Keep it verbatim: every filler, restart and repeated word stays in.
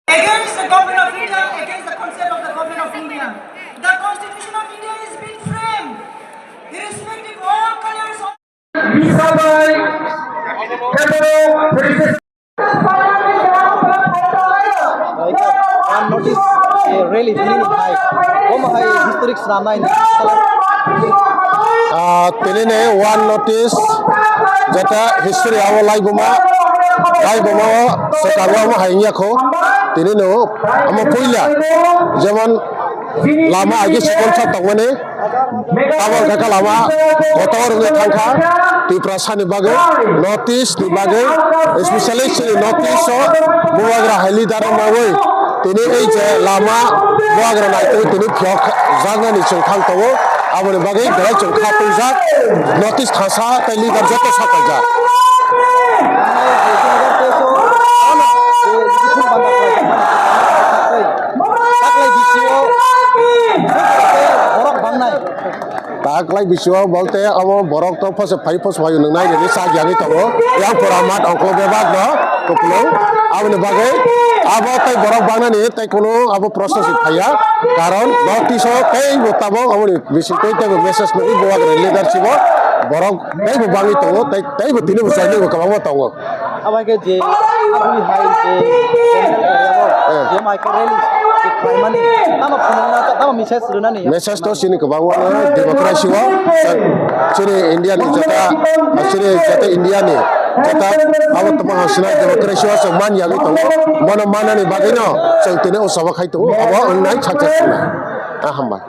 Against the government of India, against the concept of the government of India. The Constitution of India is being framed irrespective of all colors of Bisabai, Hebrew, Protestant. One notice, eh, rally, rally ni hai. Omo hai historic swnamnai ni. Ah, tini ni one notice, jeta history abo laibuma, laibuma o swkango omo hai wngya kho. Tini no omo puila, jemon lama age sikon sa tongmani, abo wngkha kha lama kotor wngwi thangkha Tiprasani bagwi, North East ni bagwi, especially chini North East o bubagra hai leader rok nangwi tini ei je lama bubagra naitwi tini phiyok jaknani chwng thang tongo, aboni bagwi belai chwng kha twijak, North East thangsa tei leader joto sapaijak. Taklai bisingo borok bangnai. Taklai bisingo bolte abo borok to phose phai phose phai nwngnai rwgwi chak yagwi tongo. Yang pura mat ongkho bebak no kupulung. Aboni bagwi abo tei borok bangnani tei kuno abo process phaiya. Karon North East o tei bo tabok aboni bising tei tei bo message nugwi bubagra leadership o borok tei bo bangwi tongo tei tei bo tini bo chai bo kwbangma tongo. Abo hai khe je aboni hai je general area o Eh. je mai khe rally je khlaimani, tamo phunukna, tamo message rwnani. Message to chini kwbangma democracy o, chini India ni jeta, chini jeta India ni jeta abo tamo hasina democracy o chwng man yagwi tongo. Bono manani bagwi no chwng tini o sabo khai tongo, abo wngnai success wngnai. Ah, hambai.